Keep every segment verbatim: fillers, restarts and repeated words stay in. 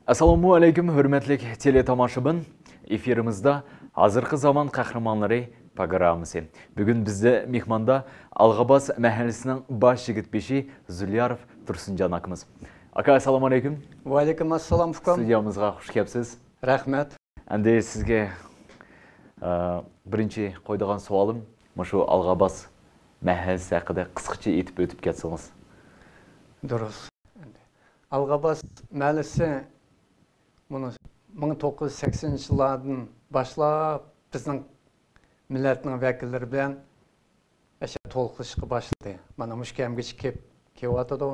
ئەسسالامۇ ئەلەيكۇم، ھۆرمەتلىك تېلېتاماشىبىن! ئېفىرىمىزدا ھازىرقى زامان قەھرىمانلىرى پروگراممىسى. بۈگۈن بىزدە مېھماندا ئالغاباس مەھەللىسىنىڭ باش يىگىت بېشى زۇلياروف تۇرسۇنجان ئاكىمىز. ئاكا، ئەسسالامۇ ئەلەيكۇم! ۋەئەلەيكۇم ئەسسالام، ئۇكام. ستۇدىيامىزغا خۇش كەپسىز. رەھمەت. ئەمدى سىزگە، ئە، بىرىنچى قويىدىغان سوئالىم مۇشۇ ئالغاباس مەھەللىسى ھەققىدە قىسقىچە ئېيتىپ ئۆتۈپ كەتسىڭىز. دۇرۇس. ئالغاباس مەھەللىسى مۇنۇ مىڭ توققۇز يۈز سەكسىنىنچى يىللاردىن باشلاپ بىزنىڭ مىللەتنىڭ ۋەكىللىرى بىلەن ئەشە تولۇقلىشىشقا باشلىدى. مانا مۇشۇ كەمگىچە كېلىپ، كېلىۋاتىدۇ.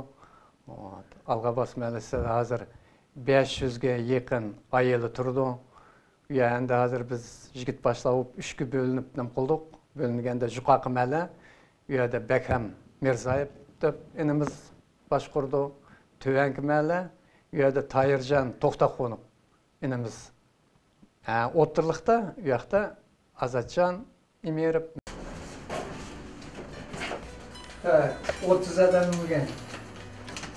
ئالغاباس مەھەللىسىدە ھازىر بەش يۈزگە يېقىن ئائىلە تۇرىدۇ. ئۇ يەردە ھازىر بىز يىگىت باشلار بولۇپ ئۈچكە بۆلۈنۈپ نېمە قىلدۇق. بۆلۈنگەندە يۇقىرىقى مەھەللە، ئۇ يەردە بەكھەم مىرزايېف دەپ ئىنىمىز باشقۇرىدۇ. تۆۋەنكى مەھەللە، ئۇ يەردە تاھىرجان توختاخۇنوف ئىنىمىز. ھە، ئوتتۇرىلىقتا، ئۇ ياقتا ئازادجان ئىمىرىپ. ھە، ئوتتۇز ئادەمگە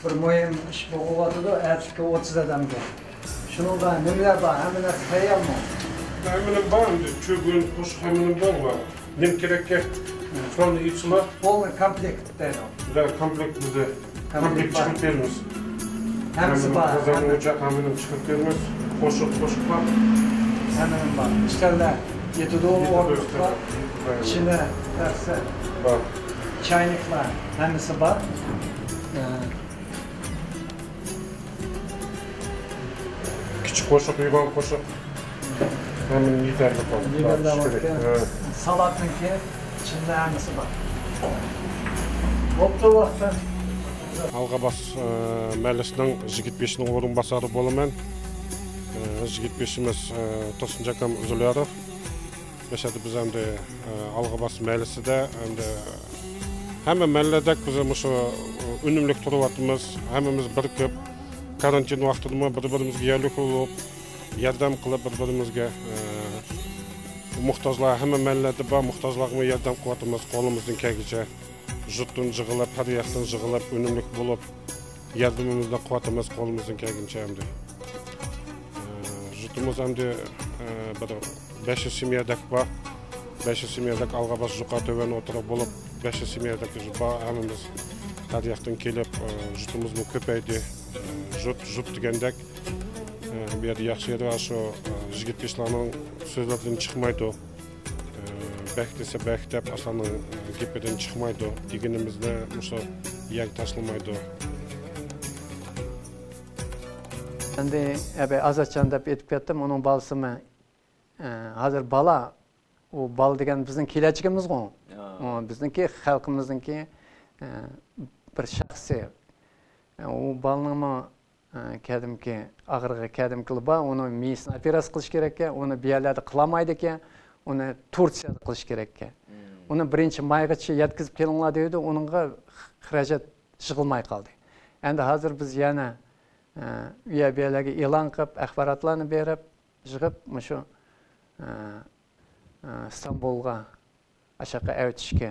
بىر مۇھىم ئىش بولۇۋاتىدۇ، ئەتىكى ئوتتۇز ئادەمگە. شۇنىڭدا نېمىلەر بار؟ ھەممە نەرسە تەييارمۇ؟ ھەممىنىڭ بار ئەمدى. چۆگۈن، قوشۇق ھەممىنىڭ بار. نېمە كېرەككە؟ شۇنى ئېيتسىلا. Полный комплект دەيدۇ. Бля, комплект бизде. Комплект комплект бар. Чыгып беремиз. Һәммәсе бар. Казан, очак, һәммәсен чыгып беремиз. Кошык, кошык бар. Һәммәсе бар. Өстәлләр, җитеде, орындыклар, чина, нәрсә. Бар. Чайниклар, һәммәсе бар. Ә, Кичек кошык, юган кошык. Һәм етәрлек булды. Егерде вакытта салатныңки чынлы әмісі бар. Бопты вакытта. Алғабас мәлісінің жігіт бешінің орынбасары боламын. Жігіт бешіміз Тосын Жакам Зуляров. Мәсәлән, без әмді Алғабас мәлісі дә әмді һәммә мәлләдәк без мошы үнемлек турып атымыз. Һәммәмез бер кеп карантин вакытында бер-беребезгә ярлык булып, ярдәм кылып бер-беребезгә, э, мохтаҗлар, һәммә мәлләдә бар мохтаҗларга ярдәм кылып атабыз, кулыбыздан килгәнчә. Җурттан җыгылып, һәр яктан җыгылып, үнемлек булып, ярдәмебезне кылып атабыз кулыбыздан килгәнчә әмді. Э, җуртыбыз әмді, э, бер бәш йөз семьядәк бар. Бәш йөз семьядәк Алгабас, Җука, Төвән Отрык булып, бәш йөз семьядәк бар. Һәммәбез һәр яктан килеп, э, җуртыбыз бу күпәйде. Э, җурт, җурт дигәндәк, Ә, бу ерде яхшы ери бар, шу, ә, җигит кешеләрнең сүзләрдән чыкмайды. Ә, бәк дисә бәк дип, асларның, ә, гепедән чыкмайды. Дигәнебезне мушы яки ташламайды. Әнди әбәй Азатҗан дип әйтеп киттем, уның баласымы, ә, хәзер бала, у бала дигән безнең киләчәгебез гу. Ә. О, безнеңки халкыбызның ки, ә, бер шәхсе. Ә, у баланың Ә, кەدىمكى ئاغرىقى، كەدىمكىلىرى بار، ئۇنى مېيىسىنى ئوپېراتسىيە قىلىش كېرەككەن، ئۇنى بۇ يەرلەردە قىلالمايدىكەن، ئۇنى تۇرسىيەدە قىلىش كېرەككەن. ئۇنى بىرىنچى مايغىچە يەتكۈزۈپ كېلىڭلار دەيدۇ، ئۇنىڭغا خىراجەت يىغىلماي قالدى. ئەمدى ھازىر بىز يەنە، ئە، ئۇ يەر بۇ يەرلەرگە ئېلان قىلىپ، ئاخباراتلارنى بېرىپ، يىغىپ، مۇشۇ، ئە، ئە، ئىستانبۇلغا ئاشاققا ئەۋېتىشكە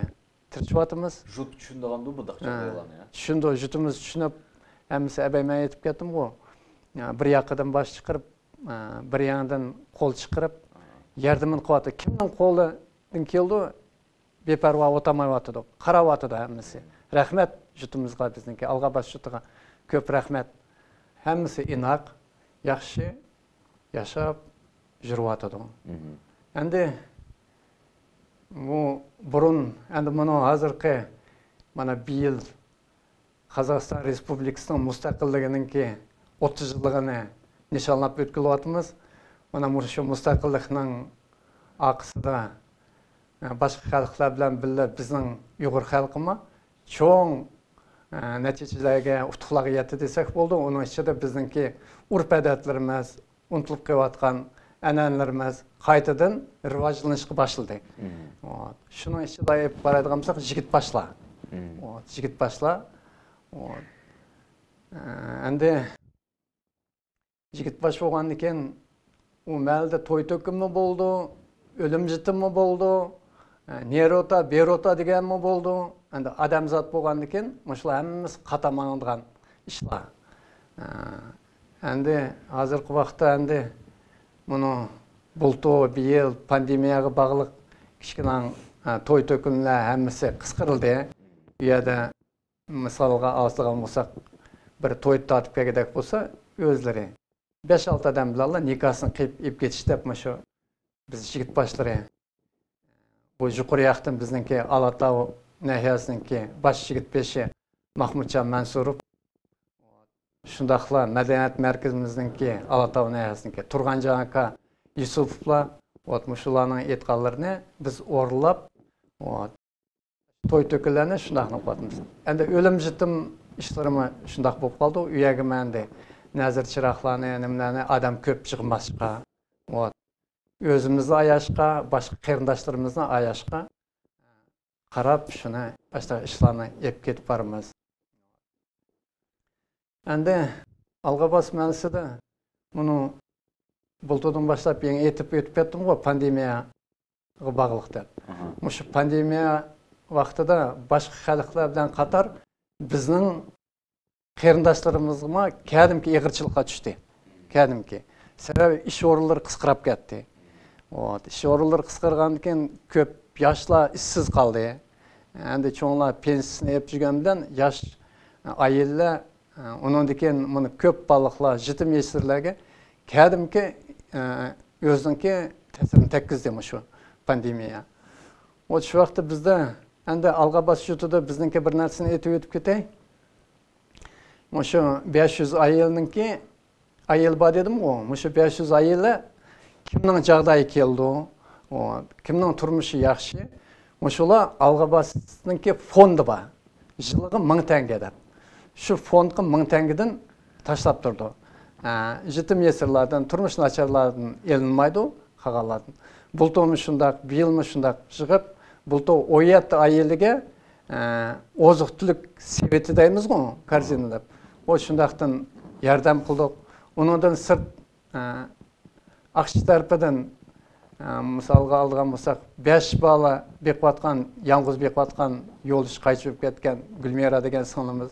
تىرىشىۋاتىمىز. ژۇت چۈشىنىدىغاندۇ بۇنداق ھە، جاغدايلارنى، ھە؟ چۈشىنىدۇ، ژۇتىمىز چۈشىنىپ، ھەممىسى ئەبەي مەن ئېيتىپ كەتتىمغۇ. بىر ياقىدىن باش چىقىرىپ، بىر ياڭدىن قول چىقىرىپ، ياردىمىنى قىلىۋاتىدۇ. كىمنىڭ قولىدىن كېلىدۇ، بىپەرۋا ئولتۇرمايۋاتىدۇ. قاراۋاتىدۇ ھەممىسى. رەھمەت ژۇتىمىزغا، بىزنىڭكى ئالغاباس ژۇتىغا كۆپ رەھمەت. ھەممىسى ئىناق، ياخشى ياشاپ يۈرۈۋاتىدۇ. ئەمدى بۇ بۇرۇن، ئەمدى مۇنۇ ھازىرقى، مانا، بۇ يىل قازاقىستان رېسپۇبلىكىسىنىڭ مۇستەقىللىكىنىڭكى ئوتتۇز يىللىقىنى نىشانلاپ ئۆتكۈزۈۋاتىمىز. مانا مۇشۇ مۇستەقىللىقنىڭ ئارقىسىدا، ئە، باشقا خەلقلەر بىلەن بىللە بىزنىڭ ئۇيغۇر خەلقىمۇ چوڭ، ئە، نەتىجىلەرگە، ئۇتۇقلارغا يەتتى دېسەك بولىدۇ. ئۇنىڭ ئىچىدە بىزنىڭكى ئۆرپ-ئادەتلىرىمىز، ئۇنتۇلۇپ قېلىۋاتقان ئەنئەنىلىرىمىز قايتىدىن راۋاجلىنىشقا باشلىدى. شۇنىڭ ئىچىدە ئېلىپ قارايدىغان بولساق، يىگىت باشلار. يىگىت باشلار. ئەمدى يىگىت باش بولغاندىن كېيىن، ئۇ مەھەللىدە توي-تۆكۈنمۇ بولىدۇ، ئۆلۈم-يېتىممۇ بولىدۇ، نېروتا، بېروتا دېگەنمۇ بولىدۇ. ئەمدى ئادەمزات بولغاندىن كېيىن، مۇشۇلار ھەممىسى قاتار ماڭىدىغان ئىشلار. ئەمدى ھازىرقى ۋاقىتتا ئەمدى مۇنۇ بۇلتۇر بىر يىل پاندېمىيەگە باغلىق كىچىككىنە، ئە، توي تۆكۈنلەر ھەممىسى قىسقىرىلدى. ئۇ يەردە مىسالغا ئالىدىغان بولساق، بىر توي تارتىپ كەلگۈدەك بولسا، ئۆزلىرى بەش-ئالتە ئادەم بىلەنلا نىكاھسىنى قىيىپ ئېلىپ كېتىش دەپ مۇشۇ بىز يىگىت باشلىرى، بۇ يۇقىرى ياقتىن بىزنىڭكى ئالاتاۋ ناھىيەسىنىڭكى باش يىگىت بېشى ماخمۇتجان مەنسۇروف، شۇنداقلا مەدەنىيەت مەركىزىمىزنىڭكى ئالاتاۋ ناھىيەسىنىڭكى تۇرغانجان ئاكا يۈسۈپوۋلار، ۋوت، مۇشۇلارنىڭ ئېيتقانلىرىنى بىز ئورۇنلاپ، ۋوت، توي تۆكۈنلەرنى شۇنداق قىلىپ قىلىۋاتىمىز. ئەمدى ئۆلۈم-يېتىم ئىشلىرىمۇ شۇنداق بولۇپ قالدى. ئۇ يەرگە مەن ئەمدى نەزىر-چىراغلارنى، نېمىلەرنى ئادەم كۆپ يىغماسقا، ۋوت، ئۆزىمىزنى ئاياشقا، باشقا قېرىنداشلىرىمىزنى ئاياشقا قاراپ، شۇنى ئاشۇنداق ئىشلارنى ئېلىپ كېتىپ بارىمىز. ئەمدى ئالغا باس مەنىسىدە مۇنۇ بۇلتۇردىن باشلاپ يېڭى ئېيتىپ ئۆتۈپ كەتتىمغۇ، پاندېمىيەگە باغلىق دەپ. ئاھا. مۇشۇ پاندېمىيە ۋاقتىدا باشقا خەلقلەر بىلەن قاتار بىزنىڭ قېرىنداشلىرىمىزمۇ كەدىمكى ئېغىرچىلىققا چۈشتى. كەدىمكى. سەۋەبى ئىش ئورۇنلىرى قىسقىراپ كەتتى. ۋوت، ئىش ئورۇنلىرى قىسقارغاندىن كېيىن كۆپ ياشلار ئىشسىز قالدى. ئەمدى چوڭلار پېنسىيىسىنى ئېلىپ يۈرگەن بىلەن ياش ئائىلىلەر، ئۇنىڭدىن كېيىن مانا كۆپ بالىلىقلار، يېتىم يېسىرلەرگە كەدىمكى، ئۆزىنىڭكى تەسىرىنى تەگكۈزدى مۇشۇ پاندېمىيە. ۋوت، شۇ ۋاقىتتا بىزدە ئەمدى ئالغا باس يۇرتىدا بىزنىڭكى بىر نەرسىنى ئېيتىپ ئۆتۈپ كېتەي. مۇشۇ بەش يۈز ئائىلىنىڭكى، ئائىلە بار دېدىمغۇ، مۇشۇ بەش يۈز ئائىلە كىمنىڭ جاغدايى كېلىدۇ، ئۇ كىمنىڭ تۇرمۇشى ياخشى، مۇشۇلار ئالغا باسنىڭكى فوندى بار. يىلىغا مىڭ تەڭگە دەپ. شۇ فوندقا مىڭ تەڭگىدىن تاشلاپ تۇرىدۇ. ئە، يېتىم يېسىرلاردىن، تۇرمۇشى ناچارلاردىن ئېلىنمايدۇ. قالغانلاردىن. بۇلتۇرمۇ شۇنداق، بىيىلمۇ شۇنداق يىغىپ، بۇلتۇر ئون يەتتە ئائىلىگە، ئە، ئوزۇق-تۈلۈك سېۋىتى دەيمىزغۇ، كارزىنا دەپ. ئۇ شۇنداقتىن ياردەم قىلدۇق. ئۇنىڭدىن سىرت، ئە، ئاقچا تەرىپىدىن، ئە، مىسالغا ئالىدىغان بولساق، بەش بالا بېقىۋاتقان، يالغۇز بېقىۋاتقان، يولدىشى قايتىپ كەتكەن گۈلمىرا دېگەن سىڭلىمىز،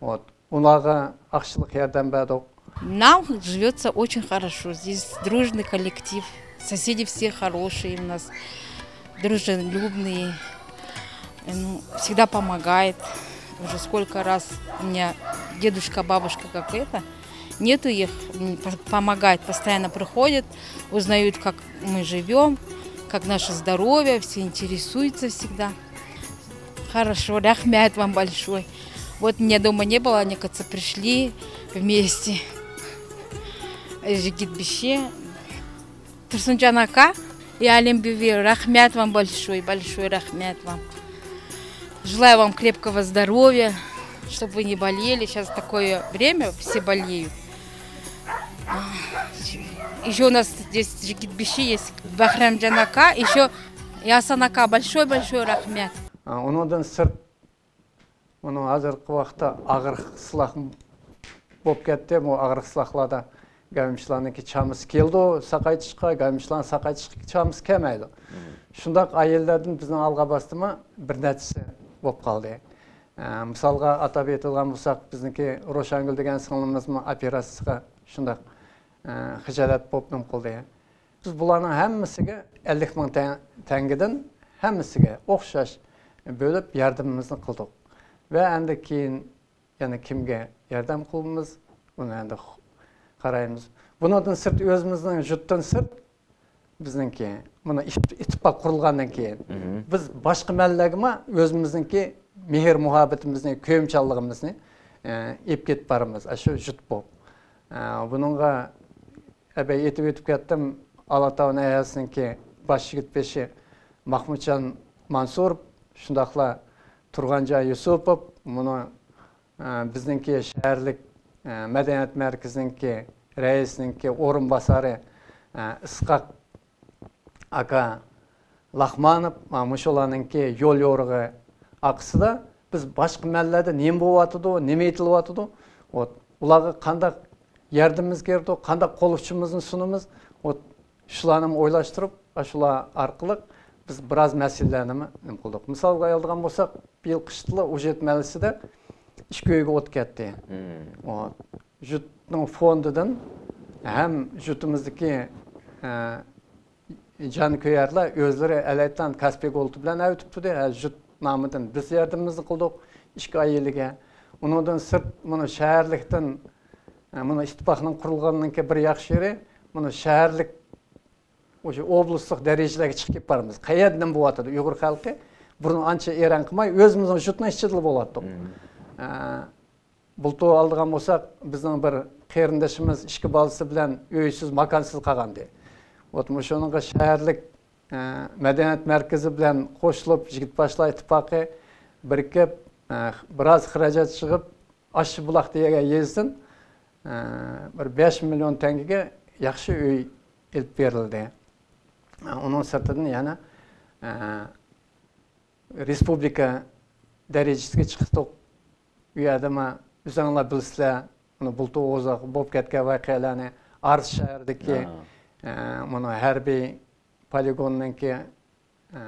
ۋوت، ئۇلارغا ئاقچىلىق ياردەم بەردۇق. Нам живётся очень хорошо. Здесь дружный коллектив. Соседи все хорошие у нас, дружелюбные. Ну, всегда помогает. Уже сколько раз у меня дедушка, бабушка как это, нету их, м, по- помогает, постоянно приходят, узнают, как мы живем, как наше здоровье, все интересуются всегда. Хорошо, рахмет вам большой. Вот меня дома не было, они как-то пришли вместе. Жигит биши. Турсунжан ака и Алим биби, рахмет вам большой, большой рахмет вам. Желаю вам крепкого здоровья, чтобы вы не болели. Сейчас такое время, все болеют. Еще у нас здесь Жигит биши есть, Бахрамжан ака, еще Ясан ака, большой-большой рахмет. ئۇنىڭدىن سىرت، مۇنۇ ھازىرقى ۋاقىتتا ئاغرىق سىلاق بولۇپ كەتتى. بۇ ئاغرىق سىلاقلاردا گامېشلارنىڭكى چامىسى كېلىدۇ ساقايتىشقا، گامېشلارنىڭ ساقايتىشقا چامىسى كەلمەيدۇ. شۇنداق ئائىلىلەردىن بىزنىڭ ئالغا باستىمۇ بىر نەچچىسى بولۇپ قالدى. ئە، مىسالغا ئاتاپ ئېيتىدىغان بولساق، بىزنىڭكى روشەنگۈل دېگەن سىڭلىمىزمۇ ئوپېراتسىيىسىغا شۇنداق، ئە، خىجالەت بولۇپ نېمە قىلدى. بىز بۇلارنىڭ ھەممىسىگە ئەللىك مىڭ تەڭ-، تەڭگىدىن ھەممىسىگە ئوخشاش بۆلۈپ ياردىمىمىزنى قىلدۇق. ۋە ئەندى كېيىن يەنە كىمگە ياردەم قىلىمىز، ئۇنى ئەندى خ-، قارايمىز. بۇنىڭدىن سىرت، ئۆزىمىزنىڭ يۇرتتىن سىرت بىزنىڭكى، مانا ئىت-، ئىتتىپاق قۇرۇلغاندىن كېيىن، مهم. بىز باشقا مەھەللىلەرگىمۇ ئۆزىمىزنىڭكى مېھىر-مۇھەببىتىمىزنى، كۆيۈمچانلىقىمىزنى، ئە، ئېلىپ كېتىپ بارىمىز، ئاشۇ يۇرت بولۇپ. ئە، بۇنىڭغا ئەبەي ئېيتىپ ئۆتۈپ كەتتىم، ئالاتاۋ ناھىيەسىنىڭكى باش يىگىت بېشى ماخمۇتجان مانسۇروف، شۇنداقلا تۇرغانجان يۈسۈپوف، مۇنۇ، ئە، بىزنىڭكى شەھەرلىك، ئە، مەدەنىيەت مەركىزىنىڭكى رەئىسىنىڭكى ئورۇنباسارى، ئە، ئىسقاق ئاكا لاقمانوف، مانا مۇشۇلارنىڭكى يول يورۇقى ئارقىسىدا بىز باشقا مەھەللىلەردە نېمە بولۇۋاتىدۇ، نېمە ئېيتىلىۋاتىدۇ، ۋوت، ئۇلارغا قانداق ياردىمىمىز كېرىدۇ، قانداق قول ئۇچىمىزنى سۇنىمىز، ۋوت، شۇلارنىمۇ ئويلاشتۇرۇپ، شۇلار ئارقىلىق بىز بىراز مەسىلىلەرنىمۇ نېمە قىلدۇق. مىسالغا ئالىدىغان بولساق، بىيىل قىشتىلا ئۇجېت مەھەللىسىدە ئىككى ئۆيگە ئوت كەتتى. مم. ۋوت. جۇتنىڭ فوندىدىن ھەم جۇتىمىزدىكى، ئە، جانكۆيەرلەر ئۆزلىرى ئەلەيتان كاسپىي گولدى بىلەن ئەۋېتىپ تۇردى. ھە، جۇت نامىدىن بىز ياردىمىمىزنى قىلدۇق ئىككى ئايلىقى. ئۇنىڭدىن سىرت، مۇنۇ شەھەرلىكتىن، ئە، مۇنۇ ئىتتىپاقنىڭ قۇرۇلغىنىنىڭكى بىر ياخشى يېرى، مۇنۇ شەھەرلىك مۇشۇ ئوبلاستلىق دەرىجىلەرگە چىقىپ كېتىپ بارىمىز. قەيەردىن بولۇۋاتىدۇ ئۇيغۇر خەلقى؟ بۇرۇن ئانچە ئېرەن قىلماي، ئۆزىمىزنىڭ جۇتىنىڭ ئىچىدىلا بولاتتۇق. مم. ئە، بۇلتۇر ئالىدىغان بولساق، بىزنىڭ بىر قېرىندىشىمىز ئىككى بالىسى بىلەن ئۆيسىز، ماكانسىز قالغانىدى. ۋوت مۇشۇنىڭغا شەھەرلىك، ئە، مەدەنىيەت مەركىزى بىلەن قوشۇلۇپ، يىگىت باشلار ئىتتىپاقى بىرىكىپ، ئە، بىراز خىراجەت چىقىپ، ئاششىبۇلاق دېگەن يېزىدىن، ئە، بىر بەش مىليون تەڭگىگە ياخشى ئۆي ئېلىپ بېرىلدى. ئە، ئۇنىڭ سىرتىدىن يەنە، ئە، رېسپۇبلىكا دەرىجىسىگە چىقتۇق. ئۇ يەردىمۇ ئۆزۈڭلار بىلىسىلەر، مۇنۇ بۇلتۇر ئوزاق بولۇپ كەتكەن ۋەقەلەرنى، ئارس شەھىرىدىكى، ھە. ئە، مۇنۇ ھەربىي پولىگوننىڭكى، ئە،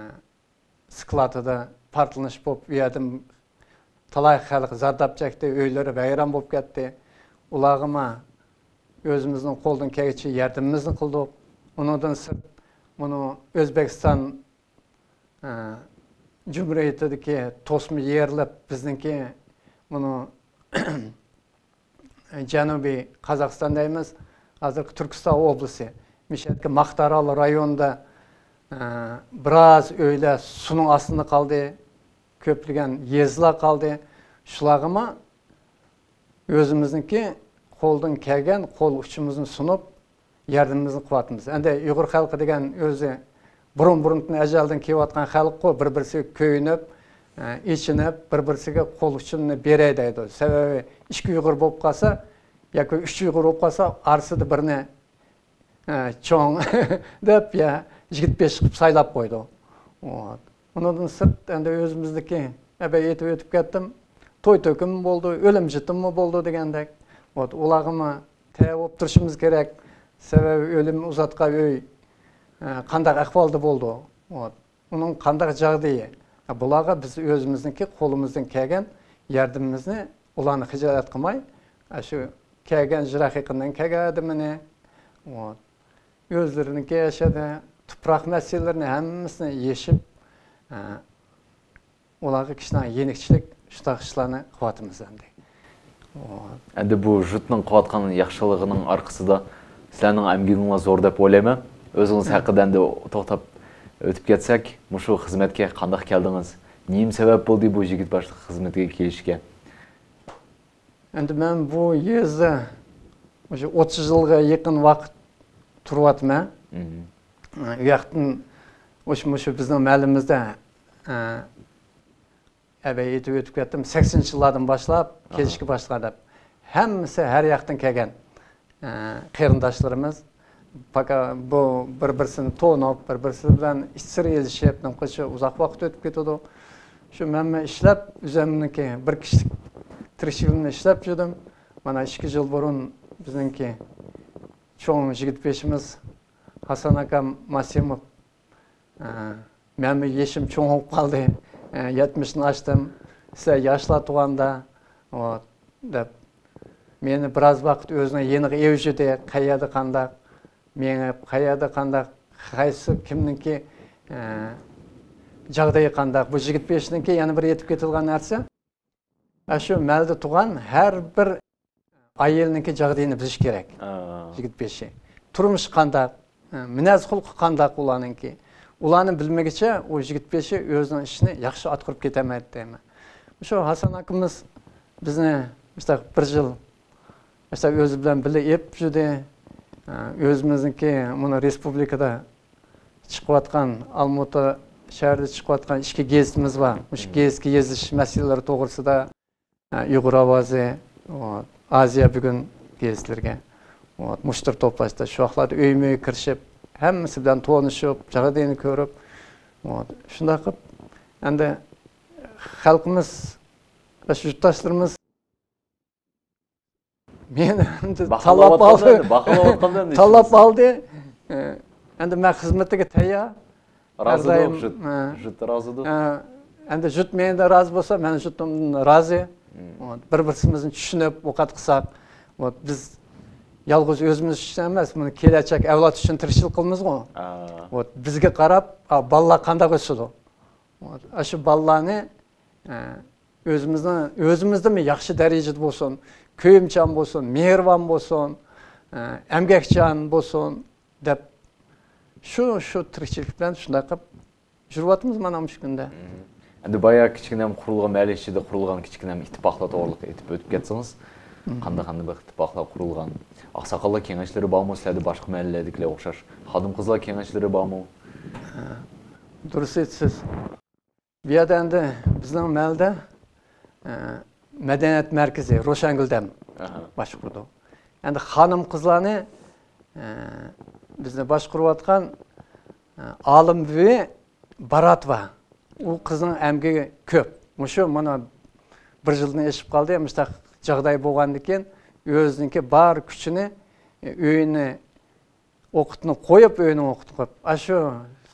سكلاتىدا پارتلىنىش بولۇپ، ئۇ يەردىن تالاي خەلق زەرداب چەكتى، ئۆيلىرى ۋەيران بولۇپ كەتتى. ئۇلارغىمۇ ئۆزىمىزنىڭ قولدىن كەلگىچە ياردىمىمىزنى قىلدۇق. ئۇنىڭدىن سىرت، مۇنۇ ئۆزبېكىستان، ئە، جۇمھۇرىيىتىدىكى توسما يېرىلىپ، بىزنىڭكى مۇنۇ جەنۇبىي قازاقىستان دەيمىز، ھازىرقى تۈركىستان ئوبلىسى، مىشەدىكى ماختارال رايونىدا، ئە، بىراز ئۆيلەر سۇنىڭ ئاستىدا قالدى، كۆپلىگەن يېزىلار قالدى. شۇلارغىمۇ ئۆزىمىزنىڭكى قولدىن كەلگەن قول ئۇچىمىزنى سۇنۇپ، ياردىمىمىزنى قىلىۋاتىمىز. ئەندى ئۇيغۇر خەلقى دېگەن ئۆزى بۇرۇن-بۇرۇندىن ئەزەلدىن كېلىۋاتقان خەلققۇ، بىر-بىرسىگە كۆيۈنۈپ، ئە، ئېچىنىپ، بىر-بىرسىگە قول ئۇچىنى بېرەي دەيدۇ. سەۋەبى ئىككى ئۇيغۇر بولۇپ قالسا، ياكى ئۈچ ئۇيغۇر بولۇپ قالسا، ئارىسىدا بىرنى، ئە، چوڭ دەپ، يا، يىگىت بېشى قىلىپ سايلاپ قويدۇ. ۋوت. ئۇنىڭدىن سىرت، ئەندى ئۆزىمىزدىكى، ئەبەي ئېيتىپ ئۆتۈپ كەتتىم، توي تۆكۈنمۇ بولدى، ئۆلۈم جېتىممۇ بولدى دېگەندەك. ۋوت، ئۇلارغىمۇ تەييار بولۇپ تۇرۇشىمىز كېرەك. سەۋەبى ئۆلۈم ئۇزاتقان ئۆي، ئە، قانداق ئەھۋالدا بولىدۇ؟ ۋوت. ئۇنىڭ قانداق جاغدىيى؟ ئە، بۇلارغا بىز ئۆزىمىزنىڭكى قولىمىزدىن كەلگەن ياردىمىمىزنى، ئۇلارنى خىجالەت قىلماي، ئە، شۇ كەلگەن جىراق يېقىندىن كەلگەن ئادىمىنى، ۋوت. ئۆزلىرىنىڭكى ياشىدى، تۇپراق مەسىلىلىرىنى ھەممىسىنى يېشىپ، ئە، ئۇلارغا كىشىلەرگە يېنىكچىلىك، شۇنداق ئىشلارنى قىلىۋاتىمىز ئەمدى. ئەمدى بۇ جۇتنىڭ قىلىۋاتقان ياخشىلىقىنىڭ ئارقىسىدا سىلەرنىڭ ئەمگىكىڭلار زور دەپ ئويلايمەن. ئۆزىڭىز ھەققىدە ئەمدى توختاپ ئۆتۈپ كەتسەك، مۇشۇ خىزمەتكە قانداق كەلدىڭىز؟ نېمە سەۋەب بولدى بۇ يىگىت باشلىق خىزمىتىگە كېلىشكە؟ ئەمدى مەن بۇ يېزىدا مۇشۇ ئوتتۇز يىلغا يېقىن ۋاقىت تۇرۇۋاتىمەن. مم. ئۇ ياقتىن مۇشۇ، مۇشۇ بىزنىڭ مەھەللىمىزدە، ئە، ئەبەي ئېيتىپ ئۆتۈپ كەتتىم، سەكسىنىنچى يىللاردىن باشلاپ ئاھا. كېلىشكە باشلىغان دەپ. ھەممىسى ھەر ياقتىن كەلگەن، ئە، قېرىنداشلىرىمىز. پاكا بۇ بىر-بىرسىنى تونۇپ، بىر-بىرسى بىلەن ئىچ سىر ئېلىشىپ، نېمە قىلىشى ئۇزاق ۋاقىت ئۆتۈپ كېتىدۇ. شۇ مەنمۇ ئىشلەپ، ئۆزۈمنىڭكى بىر كىشىلىك تىرىكچىلىكىمنى ئىشلەپ يۈردۈم. مانا ئىككى يىل بۇرۇن بىزنىڭكى چوڭ يىگىت بېشىمىز ھاسان ئاكام ماسىموف، ئە، مەنمۇ يېشىم چوڭ بولۇپ قالدى. ئە، يەتمىشتىن ئاشتىم. سىلەر ياشلار تۇغاندا، ئۇ، دەپ، مېنى بىراز ۋاقىت ئۆزىنىڭ يېنىغا ئېۋىشىدى. قەيەردە قانداق مېڭىپ، قەيەردە قانداق، قايسى، كىمنىڭكى، ئە، جاغدىيى قانداق. بۇ يىگىت بېشىنىڭكى يەنە بىر ئېيتىپ كېتىدىغان نەرسە. ئە، شۇ مەلدە تۇغان ھەر بىر ئائىلىنىڭكى جاغدىيىنى بىلىش كېرەك. ئا. يىگىت بېشى. تۇرمۇشى قانداق، مىنەز خۇلقى قانداق ئۇلارنىڭكى. ئۇلارنى بىلمىگىچە ئۇ يىگىت بېشى ئۆزىنىڭ ئىشىنى ياخشى ئاتقۇرۇپ كېتەلمەيدۇ دەيمەن. شۇ ھاسان ئاكىمىز بىزنى مۇشۇنداق بىر يىل مۇشۇنداق ئۆزى بىلەن بىللە ئېلىپ يۈردى. ئۆزىمىزنىڭكى مۇنۇ رېسپۇبلىكىدا چىقىۋاتقان، ئالمۇتا شەھىرىدە چىقىۋاتقان ئىككى گېزىتىمىز بار. مۇشۇ مم. گېزىتكە يېزىش مەسىلىلىرى توغرىسىدا، ئە، ئۇيغۇر ئاۋازى، ئۇ، ئازىيا بۈگۈن گېزىتلىرىگە، ئۇ، مۇشتەرى توپلاشتا، شۇ ۋاقىتلاردا ئۆيمۇ ئۆي كىرىشىپ، ھەممىسى بىلەن تونۇشۇپ، جاغدىيىنى كۆرۈپ، ئۇ، شۇنداق قىلىپ، ئەمدى خەلقىمىز، يۇرتداشلىرىمىز مېنى ئەمدى تاللاپ باھالاۋاتقاندا ئالدى. ئەمدى، باھالاۋاتقاندا ئەمدى تاللاپ ئالدى. ئە، ئەمدى مەن خىزمىتىگە تەييار. رازىدۇر، ھەر دائىم، جۇت، ئە، جۇت رازىدۇر. ئە، ئەمدى جۇت مېنىڭدىن رازى بولسا، مەن جۇتۇمدىن رازى. مم. بىر-بىرسىمىزنى چۈشىنىپ، ئوقەت قىلساق، ۋوت، بىز يالغۇز ئۆزىمىز ئۈچۈن ئەمەس، بۇنى كېلەچەك ئەۋلاد ئۈچۈن تىرىكچىلىك قىلىمىزغۇ. ۋوت، بىزگە قاراپ، ئا، بالىلار قانداق ئۆسىدۇ؟ ۋوت، ئاشۇ بالىلارنى، ئە، ئۆزىمىزنىڭ، ئۆزىمىزدىنمۇ ياخشى دەرىجىدە بولسۇن، كۆيۈمچان بولسۇن، مېھرىبان بولسۇن، ئە، ئەمگەكچان بولسۇن دەپ، شۇ، شۇ تىرىكچىلىك بىلەن شۇنداق قىلىپ يۈرۈۋاتىمىز مانا مۇشۇ كۈندە. ئەمدى بايا كىچىككىنە قۇرۇلغان، مەھەللە ئىچىدە قۇرۇلغان كىچىككىنە ئىتتىپاقلار توغرىلىق ئېيتىپ ئۆتۈپ كەتسىڭىز، قانداق، قانداق بىر ئىتتىپاقلار قۇرۇلغان؟ ئاقساقاللار كېڭەشلىرى بارمۇ سىلەردە باشقا مەھەللىلەردىكىلەرگە ئوخشاش؟ خانىم-قىزلار كېڭەشلىرى بارمۇ؟ ھە، دۇرۇس ئېيتىسىز. بۇ يەردە ئەمدى بىزنىڭ مەھەللىدە، ئە، مەدەنىيەت مەركىزى روشەنگۈل دەم باشقۇرىدۇ. ئەمدى خانىم-قىزلارنى، ئە، بىزنى باشقۇرۇۋاتقان، ئە، ئالىم بۈۋى باراتوۋا. ئۇ قىزنىڭ ئەمگىكى كۆپ. مۇشۇ مانا بىر يىلدىن ئېشىپ قالدى. مۇشۇنداق جاغداي بولغاندىن كېيىن ئۆزىنىڭكى بار كۈچىنى، ئە، ئۆيىنى ئوقۇتنى قويۇپ، ئۆينىڭ ئوقۇتنى قويۇپ، ئاشۇ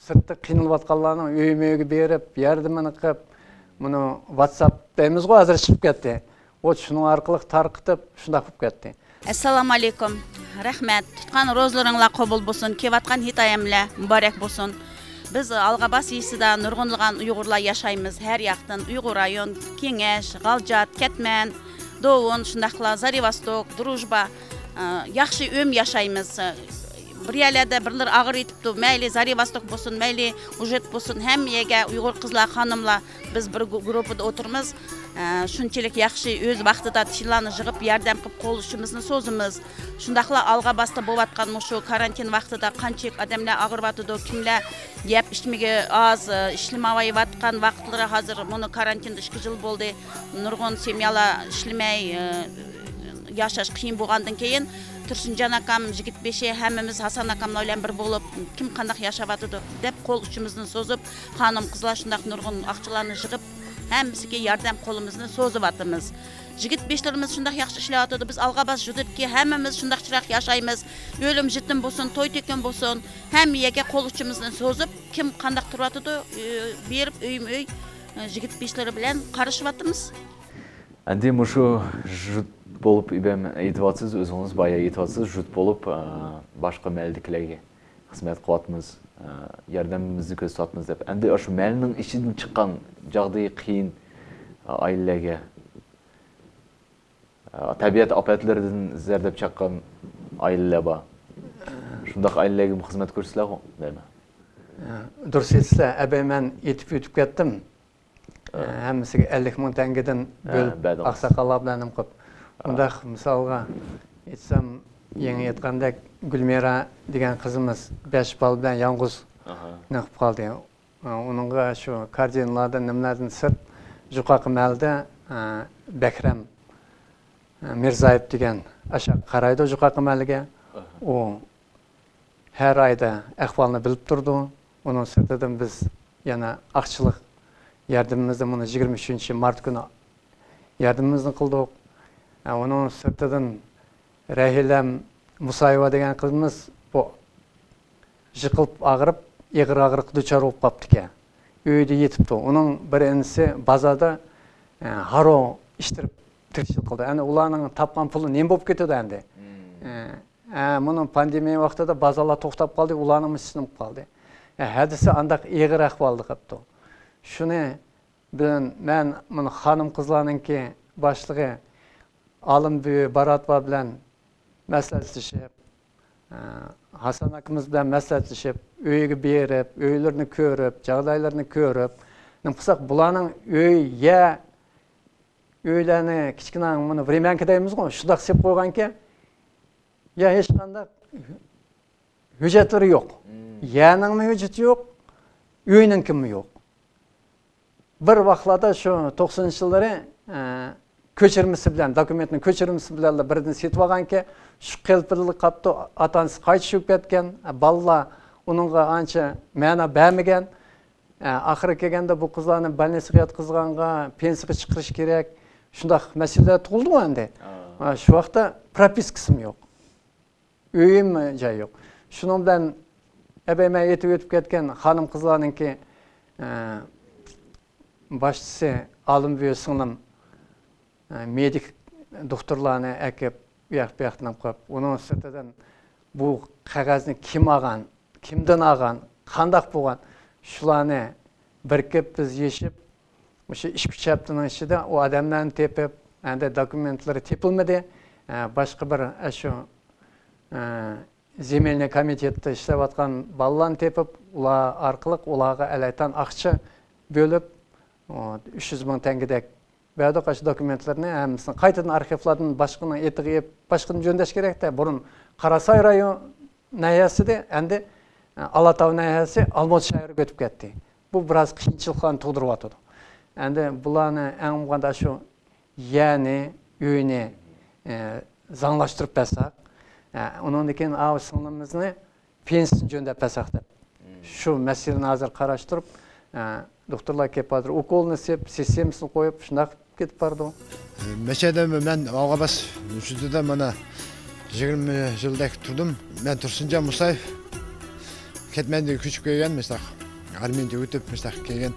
سىرتتا قىينىلىۋاتقانلارنىڭ ئۆيمۇ ئۆيگە بېرىپ، ياردىمىنى قىلىپ، مۇنۇ ۋاتساپ دەيمىزغۇ، ھازىر چىقىپ كەتتى. ئۇ شۇنىڭ ئارقىلىق تارقىتىپ، شۇنداق بولۇپ كەتتى. ئەسسالامۇ ئەلەيكۇم. رەھمەت. تۇتقان روزىلىرىڭلار قوبۇل بولسۇن. كېلىۋاتقان ھېكايەملەر مۇبارەك بولسۇن. بىز ئالغاباس يېزىسىدا نۇرغۇنلىغان ئۇيغۇرلار ياشايمىز. ھەر ياقتىن ئۇيغۇر رايون، كېڭەش، غالجات، كەتمەن، دوۋۇن، شۇنداقلا زارىۋاستوك، دروژبا، ئە، ياخشى ئۆمۈر ياشايمىز. بىر يەرلەردە بىرلىرى ئاغرىۋېتىپتۇ، مەيلى زارىۋاستوك بولسۇن، مەيلى ئۇژېت بولسۇن، ھەممە يەرگە ئۇيغۇر قىزلار، خانىملار، بىز بىر گۇ-، گۇرۇپپىدا ئولتۇرىمىز. ئە، شۇنچىلىك ياخشى، ئۆز ۋاقتىدا تىللارنى يىغىپ، ياردەم قىلىپ، قول ئۇچىمىزنى سوزىمىز. شۇنداقلا ئالغاباستا بولۇۋاتقان مۇشۇ كارانتىن ۋاقتىدا قانچىلىك ئادەملەر ئاغرىۋاتىدۇ، كىملەر يەپ ئىچمىگە ئاز، ئە، ئىشلىمەيۋاتقان ۋاقىتلىرى، ھازىر مۇنۇ كارانتىندا ئىككى يىل بولدى. نۇرغۇن سېميالار ئىشلىمەي، ئە، ياشاش قىيىن بولغاندىن كېيىن، تۇرسۇنجان ئاكام، يىگىت بېشى، ھەممىمىز ھاسان ئاكاملار بىلەن بىر بولۇپ، كىم قانداق ياشاۋاتىدۇ دەپ، قول ئۇچىمىزنى سوزۇپ، خانىم-قىزلار شۇنداق نۇرغۇن ئاقچىلارنى يىغىپ، ھەممىسىگە ياردەم قولىمىزنى سوزۇۋاتىمىز. يىگىت بېشىلىرىمىز شۇنداق ياخشى ئىشلەۋاتىدۇ. بىز ئالغاباس يۈزىدىكى ھەممىمىز شۇنداق چىرايلىق ياشايمىز. ئۆلۈم-يېتىم بولسۇن، توي-تۆكۈن بولسۇن، ھەممە يەرگە قول ئۇچىمىزنى سوزۇپ، كىم قانداق تۇرۇۋاتىدۇ، ئۆ-، بېرىپ ئۆيمۇ ئۆي، ئە، يىگىت بېشىلىرى بىلەن قارشىۋاتىمىز. ئەمدى مۇشۇ جۈت بولۇپ ئىبەم ئېيتىۋاتىسىز، ئۆزىڭىز بايا ئېيتىۋاتىسىز، جۈت بولۇپ، ئە، باشقا مەھەللىدىكىلەرگە خىزمەت قىلىۋاتىمىز، ئە، ياردىمىمىزنى كۆرسىتىۋاتىمىز دەپ. ئەمدى شۇ مەھەللىنىڭ ئىچىدىن چىققان جاغدىيى قىيىن، ئە، ئائىلىلەرگە، ئە، تەبىئەت ئاپەتلىرىدىن زەردەپ چەككەن ئائىلىلەر بار. شۇنداق ئائىلىلەرگىمۇ خىزمەت كۆرسىتىسىلەرغۇ، دەيمەن. ئە، دۇرۇس ئېيتىسىلەر، ئەبەي مەن ئېيتىپ ئۆتۈپ كەتتىم. ھە. ھەممىسىگە ئەللىك مىڭ تەڭگىدىن ھە، بۆلۈپ، بەردىڭىز. ئاقساقاللار بىلەن نېمە قىلىپ. ھە. ئۇنداق مىسالغا ئېيتسام، يېڭى ئېيتقاندەك، گۈلمىرا دېگەن قىزىمىز بەش بالا بىلەن يالغۇز ئاھا. نېمە قىلىپ قالدى. ئۇنىڭغا شۇ كاردىنلاردىن، نېمىلەردىن سىرت، جۇقاقى مەھەللىدە، ئە، بەكرەم، ئە، مىرزايېۋ دېگەن ئاشۇ قارايدۇ جۇقاقى مەھەللىگە. ئاھا. ئۇ ھەر ئايدا ئەھۋالنى بىلىپ تۇرىدۇ. ئۇنىڭ سىرتىدىن بىز يەنە ئاقچىلىق ياردىمىمىزنى مۇنۇ يىگىرمە ئۈچىنچى مارت كۈنى ياردىمىمىزنى قىلدۇق. ئە، ئۇنىڭ سىرتىدىن رەھىلەم مۇسايېۋا دېگەن قىزىمىز بۇ يىقىلىپ ئاغرىپ، ئېغىر ئاغرىققا دۇچار بولۇپ قاپتىكەن. ئۆيدە يېتىپتۇ. ئۇنىڭ بىر ئىنىسى بازاردا، ئە، ھارو ئىشتىرىپ تىرىكچىلىك قىلىدۇ. ئەنە ئۇلارنىڭ تاپقان پۇلى نېمە بولۇپ كېتىدۇ ئەمدى؟ مم. ئە، ئە، مۇنۇ پاندېمىيە ۋاقتىدا بازارلار توختاپ قالدى، ئۇلارنىڭمۇ ئىشى قالدى. ئە، ھەدىسى ئانداق ئېغىر ئەھۋالدا قاپتۇ. شۇنى بىلەن مەن مۇنۇ خانىم-قىزلارنىڭكى باشلىقى ئالىم بۈۋى باراتوۋا بىلەن مەسلىھەتلىشىپ، ئە، ھاسان ئاكىمىز بىلەن مەسلىھەتلىشىپ، ئۆيىگە بېرىپ، ئۆيلىرىنى كۆرۈپ، جاغدايلىرىنى كۆرۈپ، نېمە قىلساق، بۇلارنىڭ ئۆي، يەر، ئۆيلەرنى كىچىككىنە مۇنۇ ۋرېميانكا دەيمىزغۇ، شۇنداق سېلىپ قويغانكەن، يا ھېچقانداق ھۆججەتلىرى يوق. مم. يەرنىڭمۇ ھۆججىتى يوق، ئۆينىڭكىمۇ يوق. بىر ۋاقىتلاردا شۇ توقسىنىنچى يىللىرى، ئە، كۆچۈرمىسى بىلەن، دوكۇمېنتنىڭ كۆچۈرمىسى بىلەنلا بىردىن سېتىۋالغانكەن، شۇ قېلىپىدا قاپتۇ، ئاتا-ئانىسى قايتىش بولۇپ كەتكەن، بالىلار ئۇنىڭغا ئانچە مەنا بەرمىگەن. ئە، ئاخىرى كەلگەندە بۇ قىزلارنى بولنىسىغا ياتقۇزغانغا، پېنسىيىگە چىقىرىش كېرەك، شۇنداق مەسىلىلەر تۇغۇلدىغۇ ئەمدى. ئا. ئە، شۇ ۋاقىتتا پروپىسكىسىمۇ يوق. ئۆيۈم جاي يوق. شۇنىڭ بىلەن ئەبەي مەن ئېيتىپ ئۆتۈپ كەتكەن خانىم-قىزلارنىڭكى، ئە، باشچىسى ئالىم بۈۋى سىڭلىم، ئە، مېدىك دوختۇرلارنى ئەكىپ، ئۇ ياق بۇ ياقتىن ئاپ قويۇپ، ئۇنىڭ سىرتىدىن بۇ قەغەزنى كىم ئالغان، كىمدىن ئالغان، قانداق بولغان، شۇلارنى بىرىكىپ بىز يېشىپ، مۇشۇ ئىككى ئۈچ ھەپتىنىڭ ئىچىدە ئۇ ئادەملەرنى تېپىپ، ئەندى دوكۇمېنتلىرى تېپىلمىدى. ئە، باشقا بىر، ئە، شۇ، ئە، زېمېلنىي كومىتېتتا ئىشلەۋاتقان بالىلارنى تېپىپ، ئۇلار ئارقىلىق ئۇلارغا ئەلەيتان ئاقچا بۆلۈپ، ئۇ، ئۈچ يۈز مىڭ تەڭگىدەك بەردۇق. ئاشۇ دوكۇمېنتلىرىنى ھەممىسىنى قايتىدىن ئارخىۋلاردىن باشقىنىڭ ئېتىغا ئېلىپ، باشقىدىن جۆندەش كېرەكتە. بۇرۇن قاراساي رايون ناھىيەسىدە، ئەمدى، ئە، ئالاتاۋ ناھىيەسى ئالمۇتا شەھىرىگە ئۆتۈپ كەتتى. بۇ بىراز قىيىنچىلىقلارنى تۇغدۇرۇۋاتىدۇ. ئەمدى بۇلارنى ئەڭ بولغاندا شۇ يەرنى، ئۆينى، ئە، زاڭلاشتۇرۇپ بەرسەك، ئە، ئۇنىڭدىن كېيىن ئاۋۇ سىڭلىمىزنى پېنسىيىسىنى جۆندەپ بەرسەك دەپ. شۇ مەسىلىنى ھازىر قاراشتۇرۇپ، ئە، دوختۇرلار كېلىپ ھازىر ئوكۇلنى سېلىپ، سىستېمىسىنى قويۇپ، شۇنداق كېتىپ بارىدۇ. مەشەدە مەن ئالغا باس شۇدا مانا يىگىرمە يىلدەك تۇردۇم. مەن تۇرسۇنجان مۇسايېف. كەتمەندىن كۆچۈپ كەلگەن، مۇشتاق ئارمىيەدىن ئۆتۈپ، مۇشتاق كەلگەن.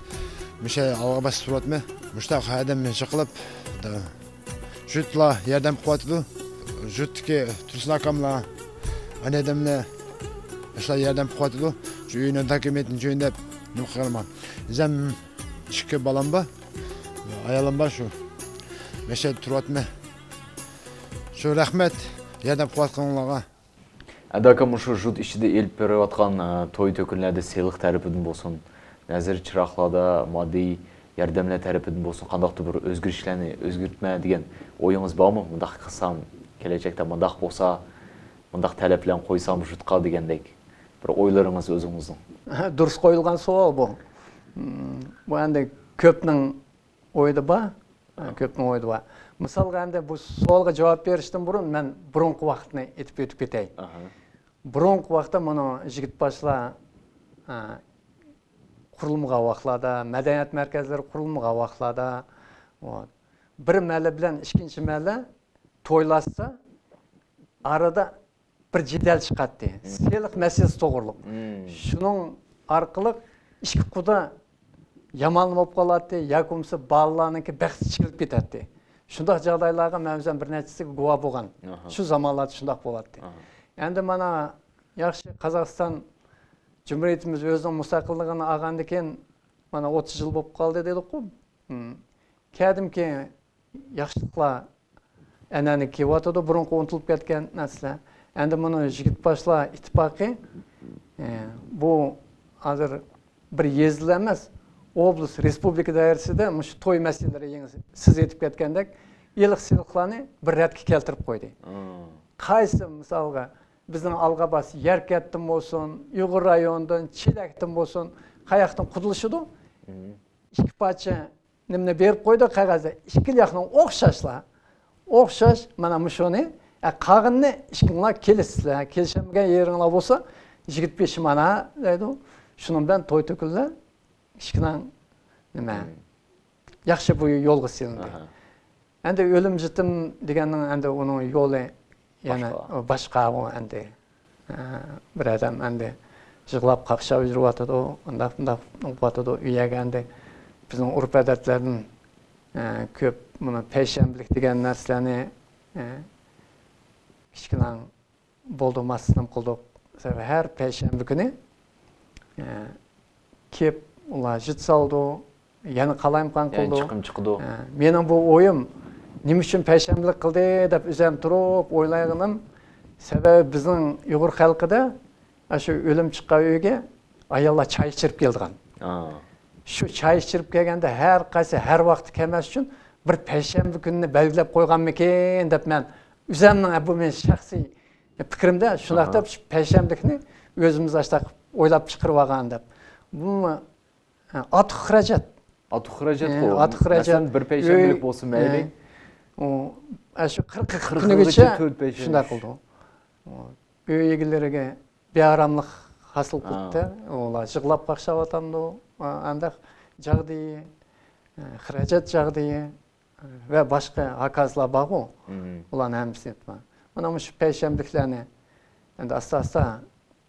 مۇشۇ ئالغا باس تۇرۇۋاتىمەن. مۇشتاق ئادەم يىقىلىپ، جۇتلار ياردەم قىلىۋاتىدۇ. جۇتتىكى تۇرسۇن ئاكاملار، ئانا ئادەملەر، شۇلار ياردەم قىلىۋاتىدۇ. شۇ ئۆينىڭ دوكۇمېنتىنى جۆيۈن دەپ نېمە قىلغانمەن. ئۆزۈم ئىككى بالام بار، ئايالىم بار، شۇ مەشەدە تۇرۇۋاتىمەن. شۇ رەھمەت ياردەم قىلىۋاتقانلارغا. ئەمدى ئاكا، مۇشۇ جۇت ئىچىدە ئېلىپ بېرىۋاتقان، ئە، توي تۆكۈنلەردە سېلىق تەرىپىدىن بولسۇن، نەزىر چىراغلاردا ماددىي ياردەملەر تەرىپىدىن بولسۇن، قانداقتۇر بىر ئۆزگىرىشلەرنى ئۆزگەرتمە دېگەن ئويىڭىز بارمۇ؟ مۇنداق قىلسام، كېلەچەكتە مۇنداق بولسا، مۇنداق تەلەپلەرنى قويسام جۇتقا دېگەندەك بىر ئويلىرىڭىز ئۆزىڭىزنىڭ؟ دۇرۇس قويۇلغان سوئال بۇ. مم، بۇ ئەمدى كۆپنىڭ ئويىدا بار. ھە، كۆپنىڭ ئويىدا بار. مىسالغا، ئەمدى بۇ سوئالغا جاۋاب بېرىشتىن بۇرۇن مەن بۇرۇنقى ۋاقىتنى ئېيتىپ ئۆتۈپ كېتەي. ئاھا. بۇرۇنقى ۋاقىتتا مانا يىگىت باشلار، ھە، قۇرۇلمىغان ۋاقىتلاردا، مەدەنىيەت مەركەزلىرى قۇرۇلمىغان ۋاقىتلاردا، ۋوت، بىر مەھەللە بىلەن ئىككىنچى مەھەللە تويلاشسا، ئارىدا بىر جېدەل چىقاتتى. سېلىق مەسىلىسى توغرۇلۇق. شۇنىڭ ئارقىلىق ئىككى قۇدا يامان بولۇپ قالاتتى، ياكى بولمىسا بالىلارنىڭكى بەختى چېكىلىپ كېتەتتى. شۇنداق جاغدايلارغا مەن ئۆزۈم بىر نەچچىسىگە گۇۋاھ بولغان. ئاھا. شۇ زامانلاردا شۇنداق بولاتتى. ئاھا. ئەمدى مانا ياخشى، قازاقىستان جۇمھۇرىيىتىمىز ئۆزىنىڭ مۇستەقىللىقىنى ئالغاندىن كېيىن مانا ئوتتۇز يىل بولۇپ قالدى دېدۇققۇ. كەدىمكى ياخشىلىقلار ئەنئەنە كېلىۋاتىدۇ، بۇرۇنقى ئۇنتۇلۇپ كەتكەن نەرسىلەر. ئەمدى مۇنۇ يىگىت باشلار ئىتتىپاقى، ئى، بۇ ھازىر بىر يېزىلا ئەمەس، ئوبلاست، رېسپۇبلىكا دائىرىسىدە مۇشۇ توي مەسىلىلىرى، يېڭى سىز ئېيتىپ كەتكەندەك، ئىلىق-سىلىقلارنى بىر رەتكە كەلتۈرۈپ قويدى. قايسى، مىسالغا، بىزنىڭ ئالغا باس يەركەنتتىن بولسۇن، ئۇيغۇر رايونىدىن، چېلەكتىن بولسۇن، قاياقتىن قۇدىلىشىدۇ؟ ئىككى پارچە نېمىنى بېرىپ قويدى قەغەزدە. ئىككىلا ياقنىڭ ئوخشاشلا، ئوخشاش، مانا مۇشۇنى، ئە، قالغىنىنى ئىككىڭلار كېلىسىزلەر. كېلىشەلمىگەن يېرىڭلار بولسا، يىگىت بېشى مانا دەيدۇ. شۇنىڭ بىلەن توي تۆكۈلدى. ئىككىنىڭ نېمە، ياخشى بۇ يولغا سېلىندى. ئەمدى ئۆلۈم جېتىم دېگەننىڭ ئەمدى ئۇنىڭ يولى يەنە باشقا. باشقا ئۇ ئەمدى. ئە، بىر ئادەم ئەمدى يىغلاپ قاقشاپ يۈرۈۋاتىدۇ، ئۇنداق، بۇنداق قىلىۋاتىدۇ. ئۇ يەرگە ئەمدى بىزنىڭ ئۆرپ-ئادەتلەردىن، ئە، كۆپ مۇنۇ پەيشەنبىلىك دېگەن نەرسىلەرنى، ئە، كىچىككىنە بولدۇرماسلىقنى قىلدۇق. سەۋەبى ھەر پەيشەنبە كۈنى، ئە، كېلىپ ئۇلار جىت سالىدۇ، يەنە قالايمىقان قىلىدۇ. يەنە چىقىم چىقىدۇ. ئە، مېنىڭ بۇ ئويۇم نېمە ئۈچۈن پەيشەنبىلىك قىلدى دەپ ئۆزۈم تۇرۇپ ئويلايدىغىنىم، سەۋەبى بىزنىڭ ئۇيغۇر خەلقىدە ئاشۇ ئۆلۈم چىققان ئۆيگە ئاياللار چاي ئىچىرىپ كېلىدىغان. شۇ چاي ئىچىرىپ كەلگەندە ھەر قايسى ھەر ۋاقىتتا كەلمەس ئۈچۈن بىر پەيشەنبە كۈنىنى بەلگىلەپ قويغانمىكىن دەپ مەن ئۆزۈمنىڭ، بۇ مېنىڭ شەخسىي پىكرىمدە شۇنداق دەپ، شۇ پەيشەنبىلىكنى ئۆزىمىز ئاشتاق ئويلاپ چىقىرىۋالغان دەپ. بۇمۇ، ھە، ئارتۇق خىراجەت. ئارتۇق خىراجەتقۇ. ھە، ئارتۇق خىراجەت. مەسىلەن، بىر پەيشەنبىلىك بولسا مەيلى. ھە. ئۇ، ئە، شۇ قىرىق، قىرىق كۈنىگىچە شۇنداق قىلدى. ئۆي ئىگىلىرىگە بىئاراملىق ھاسىل قىلدى. ئۇلار يىغلاپ قاقشاۋاتامدۇ، ئانداق جاغدىيى، خىراجەت جاغدىيى ۋە باشقا ھاكازىلار بارغۇ، ئۇلارنىڭ ھەممىسىنى ئېيتىمەن. مانا مۇشۇ پەيشەنبىلىكلەرنى ئەمدى ئاستا-ئاستا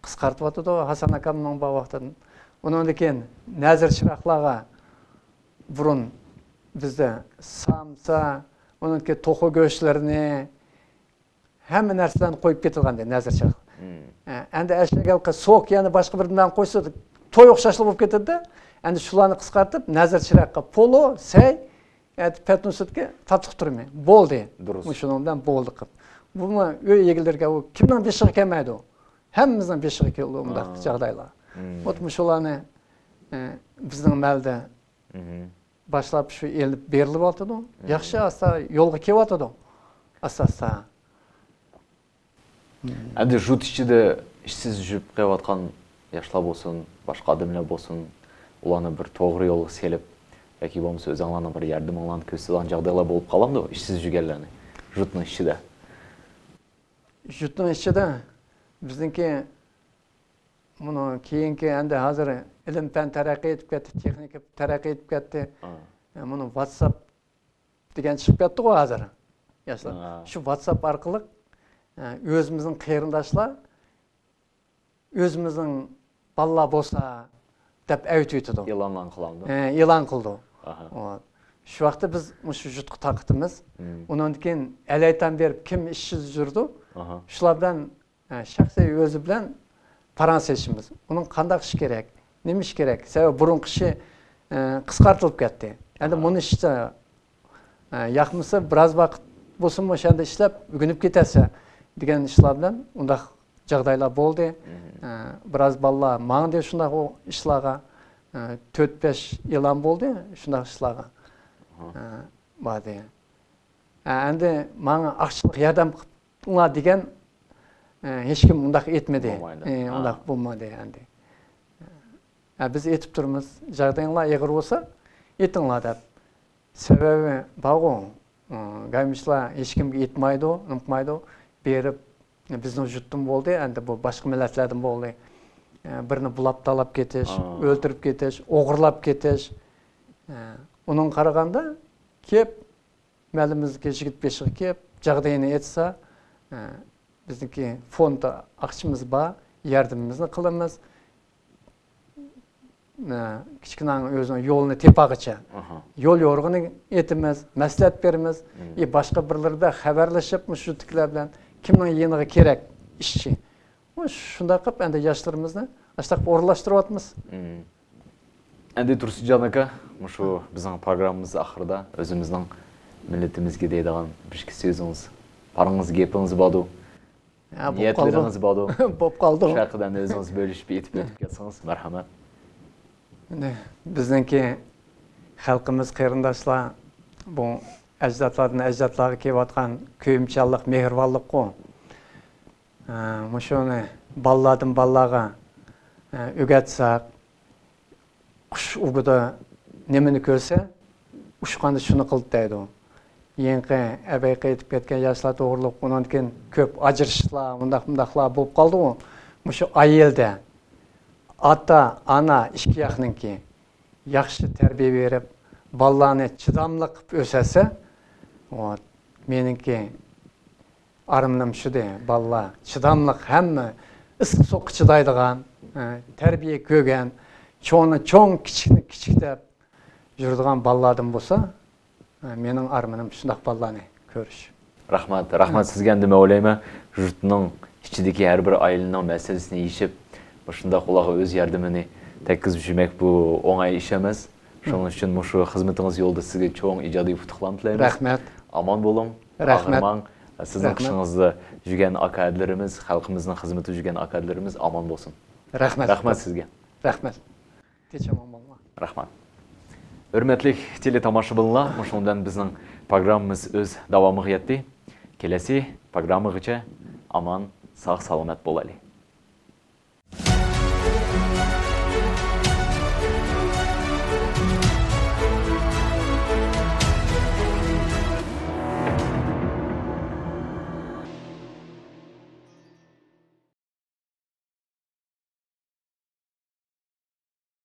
قىسقارتىۋاتىدۇ. ھاسان ئاكامنىڭ بار ۋاقتىدىن. ئۇنىڭدىن كېيىن نەزىر چىراغلارغا بۇرۇن بىزدە سامسا، ئۇنىڭدىن كېيىن توخۇ گۆشلىرىنى، ھەممە نەرسىلەرنى قويۇپ كېتىدىغان نەزىر چىراغ. ھە، ئەندى ئەشەگەلقى سوك يەنە باشقا بىر نېمىنى قويسا، توي ئوخشاشلا بولۇپ كېتىدىدە. ئەندى شۇلارنى قىسقارتىپ، نەزىر چىراغقا پولو، سەي، ئەتە پەتنۇستىكى تاتلىق تۈرمە. بولدى. دۇرۇس. مۇشۇنىڭ بىلەن بولدى قىپ. بۇمۇ ئۆي ئىگىلىرىگە، ئۇ كىمنىڭ بېشىغا كەلمەيدۇ؟ ھەممىمىزنىڭ بېشىغا كېلىدۇ ئۇنداق جاغدايلار. خۇددى مۇشۇلارنى، ئە، بىزنىڭ مەلدە باشلاپ شۇ ئېلىپ بېرىلىۋاتىدۇ. ياخشى ئاستا يولغا كېلىۋاتىدۇ. ئاستا-ئاستا. ئەمدى ژۇت ئىچىدە ئىشسىز يۈرۈپ قېلىۋاتقان ياشلار بولسۇن، باشقا ئادەملەر بولسۇن، ئۇلارنى بىر توغرا يولغا سېلىپ ياكى بولمىسا ئۆزۈڭلارنىڭ بىر ياردىمىڭلارنى كۆرسىتىدىغان جاغدايلار بولۇپ قالامدۇ ئىشسىز يۈرگەنلەرنى ژۇتنىڭ ئىچىدە؟ ژۇتنىڭ ئىچىدە بىزنىڭكى مۇنۇ كېيىنكى ئەمدى ھازىر ئىلىم-پەن تەرەققىي ئېتىپ كەتتى، تېخنىكا تەرەققىي ئېتىپ كەتتى. مۇنۇ ۋاتساپ دېگەن چىقىپ كەتتىغۇ ھازىر ياشلار. شۇ ۋاتساپ ئارقىلىق، ئە، ئۆزىمىزنىڭ قېرىنداشلار، ئۆزىمىزنىڭ بالىلار بولسا دەپ ئەۋېتىۋېتىدۇ. ئېلانلان قىلامدۇ؟ ئە، ئېلان قىلىدۇ. شۇ ۋاقىتتا بىز مۇشۇ ژۇتقا تارقىتىمىز. ئۇنىڭدىن كېيىن ئەلەيتان بېرىپ كىم ئىشسىز يۈرىدۇ، شۇلار بىلەن ھە، شەخسىي ئۆزى بىلەن پاراڭلىشىمىز. ئۇنىڭ قانداق ئىش كېرەك، نېمە ئىش كېرەك؟ سەۋەبى بۇرۇنقى ئىشى، ئە، قىسقارتىلىپ كەتتى. ئەمدى مۇنى ئىشتا، ئە، ياقمىسا بىراز ۋاقىت بولسىمۇ شۇ يەردە ئىشلەپ ئۆگىنىپ كېتەرسەن دېگەن ئىشلار بىلەن ئۇنداق جاغدايلار بولدى. ئە، بىراز بالىلار ماڭدى شۇنداق ئۇ ئىشلارغا. ئە، تۆت-بەش ئېلان بولدى شۇنداق ئىشلارغا. ئە، باردى. ئە، ئەمدى ماڭا ئاقچىلىق ياردەم قىلىپ بولۇڭلار دېگەن، ئە، ھېچكىم ئۇنداق ئېيتمىدى. بولمايدۇ. ئە، ھە. ئۇنداق بولمىدى ئەمدى. ئە، بىز ئېيتىپ تۇرىمىز، جاغدايىڭلار ئېغىر بولسا ئېيتىڭلار دەپ. سەۋەبى بارغۇ، ئە، گايمىشلار ھېچكىمگە ئېيتمايدۇ، ئۇنتمايدۇ. بېرىپ بىزنىڭ يۇرتتىن بولدى، ئەمدى بۇ باشقا مىللەتلەردىن بولدى. ئە، بىرنى بۇلاپ تالاپ كېتىش، ئا. ئۆلتۈرۈپ كېتىش، ئوغرىلاپ كېتىش. ئە، ئۇنىڭغا قارىغاندا كېلىپ مەھەللىمىزدىكى يىگىت بېشىغا كېلىپ، جاغدىيىنى ئېيتسا، ئە، بىزنىڭكى فوند ئاقچىمىز بار، ياردىمىمىزنى قىلىمىز. ئە، كىچىكىنەنىڭ ئۆزىنىڭ يولىنى تېپاغىچە ئاھا. يول يورۇقىنى ئېيتىمىز، مەسلىھەت بېرىمىز. مم. ئى، باشقا بىرلىرىدە خەۋەرلىشىپ، مۇشۇ يۇرتتىكىلەر بىلەن كىمنىڭ يېنىغا كېرەك ئىشچى. شۇنداق قىلىپ، ئەمدى ياشلىرىمىزنى ئاشۇنداق قىلىپ ئورۇنلاشتۇرۇۋاتىمىز. مم. ئەمدى تۇرسۇنجان ئاكا، مۇشۇ بىزنىڭ پروگراممىمىز ئاخىرىدا ئۆزىمىزنىڭ مىللىتىمىزگە دەيدىغان بىر ئىككى سۆزىڭىز، پارىڭىز، گېپىڭىز باردۇ. ھە، بوپ قالدى. نىيەتلىرىڭىز باردۇ. بوپ قالدى. شۇ ھەققىدە ئەمدى ئۆزىڭىز بۆلۈشۈپ ئېيتىپ ئۆتۈپ كەتسىڭىز، مەرھەمەت. ئەمدى بىزنىڭكى خەلقىمىز، قېرىنداشلار، بۇ ئەجدادلاردىن ئەجدادلارغا كېلىۋاتقان كۆيۈمچانلىق، مېھرىبانلىققۇ. ئە، مۇشۇنى بالىلاردىن بالىلارغا، ئە، ئۆگەتسەك، قۇش ئۇۋىدا نېمىنى كۆرسە، ئۇچقاندا شۇنى قىلدى دەيدۇ. يېڭىقى ئەبەي قېيتىپ كەتكەن ياشلار توغرۇلۇق، ئۇنىڭدىن كېيىن كۆپ ئاجرىشىشلار، مۇنداق، مۇنداقلار بولۇپ قالدىغۇ. مۇشۇ ئائىلىدە ئاتا، ئانا ئىككى ياقنىڭكى ياخشى تەربىيە بېرىپ، بالىلارنى چىداملىق قىلىپ ئۆسەتسە، ۋە مېنىڭكى ئارمىنىم شۇدى، بالىلار چىداملىق، ھەممە ئىسسىق-سوغۇققا چىدايدىغان، ئە، تەربىيە كۆرگەن، چوڭنى چوڭ، كىچىكنى كىچىك دەپ يۈرىدىغان بالىلاردىن بولسا، ئە، مېنىڭ ئارمىنىم شۇنداق بالىلارنى كۆرۈش. رەھمەت، رەھمەت سىزگە. ئەمدى مەن ئويلايمەن، يۇرتنىڭ ئىچىدىكى ھەر بىر ئائىلىنىڭ مەسىلىسىنى يېشىپ، مۇشۇنداق ئۇلارغا ئۆز ياردىمىنى تەگكۈزۈپ يۈرمەك بۇ ئوڭاي ئىش ئەمەس. شۇنىڭ ئۈچۈن مۇشۇ خىزمىتىڭىز يولىدا سىزگە چوڭ ئىجادىي ئۇتۇقلارنى تىلەيمىز. رەھمەت. ئامان بولۇڭ. رەھمەت. ئاغرىماڭ. سىزنىڭ قېشىڭىزدا يۈرگەن ئاكا-ئەدىلىرىمىز، خەلقىمىزنىڭ خىزمىتىدە يۈرگەن ئاكا-ئەدىلىرىمىز ئامان بولسۇن. رەھمەت. رەھمەت سىزگە. رەھمەت. تىنچ-ئامان بولۇڭلار. رەھمەت. ھۆرمەتلىك تېلېتاماشىبىنلار، مۇشۇنىڭ بىلەن بىزنىڭ پروگراممىمىز ئۆز داۋامىغا يەتتى. كېلەسى پروگراممىغىچە ئامان، ساق-سالامەت بولايلى.